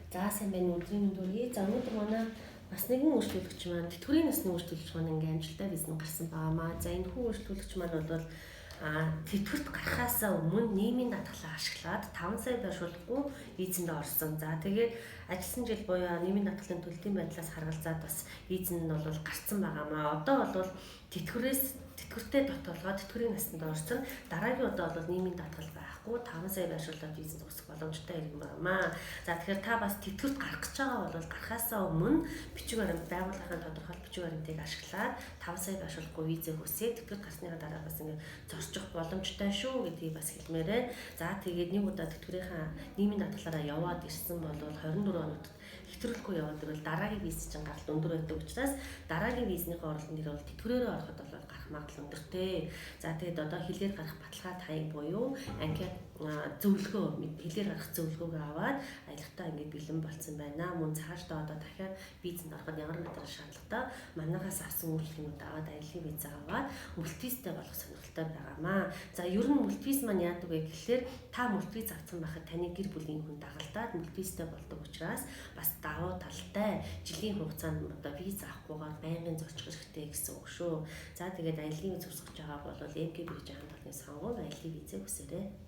За, сайн байна, өдрийн мэнд хүргэе. За, өнөөдөр манай бас нэгэн үйлчлүүлэгч маань, тэтгэврийн насны үйлчлүүлэгч маань ингээм амжилттай виз нь гарсан байгаамаа. За, энэ хүү үйлчлүүлэгч маань бол тэтгэврт гарахаасаа өмнө нийгмийн даатгалаа ашиглаад 5 сая байршуулахгүй визэнд орсон. За, тэгээд ажилласан жил буюу нийгмийн даатгалын төлөлтийн байдлаас харгалзаад бас визэнд нь бол гарцсан байгаамаа. Одоо бол тэтгэврээс тэтгэвртэй дотоолгоо тэтгэврийн насанд орсон. Дараагийн удаа бол нийгмийн даатгал байхгүй, 5 сая байршуулаад визэнд зогсох боломжтой иргэн байгаамаа. За, тэгэхээр та бас тэтгэврт гарах гэж байгаа бол гарахаасаа өмнө бичиг баримт, байгууллагын тодорхойлол бичиг баримтыг ашиглаад 5 сая байршуулахгүй визээ хүсээд, тэтгэврт гарсныхаа дараа бас ингээд зорчих боломжтой шүү гэдгийг бас хэлмээр байна. За, тэгээд нэг удаа тэтгэврийнхаа нийгмийн даатгалаараа яваад ирсэн бол 24 хоногт хэтрүүлэхгүй яваад ирвэл дараагийн виз чинь гаралт өндөр байдаг учраас дараагийн визнийхээ оролтон дээр бол тэтгэврээрээ ороход бол гарах магадлал өндөртэй. За, тэгээд одоо хилээр гарах баталгаа таяг буюу анкет зөвлөгөө, хилээр гарах зөвлөгөөгөө аваад аялахдаа ингээд бэлэн болцсон байна. Мөн цаашдаа одоо дахиад визэнд ороход ямар нэгэн шаардлагатай манайхаас авсан үйлчлэгнүүд аваад, аяллаа виз аваад мультивизтэй болох сонирхолтой байгаамаа. За, ер нь мультивиз маань яадаг вэ гэхлээр та мультивиз авсан байхад таны гэр бүлийн хүн дагалдаад мультивизтэй болдог учраас бас давуу талтай, жилийн хугацаанд одоо виз авахгүйгээр байнгын зорчих хэрэгтэй гэсэн үг шүү. За, тэгээд аяллаа виз хүсэж байгаа бол МК Брижийн хамт олонны сонгон аяллаа визээ хүсээрэй.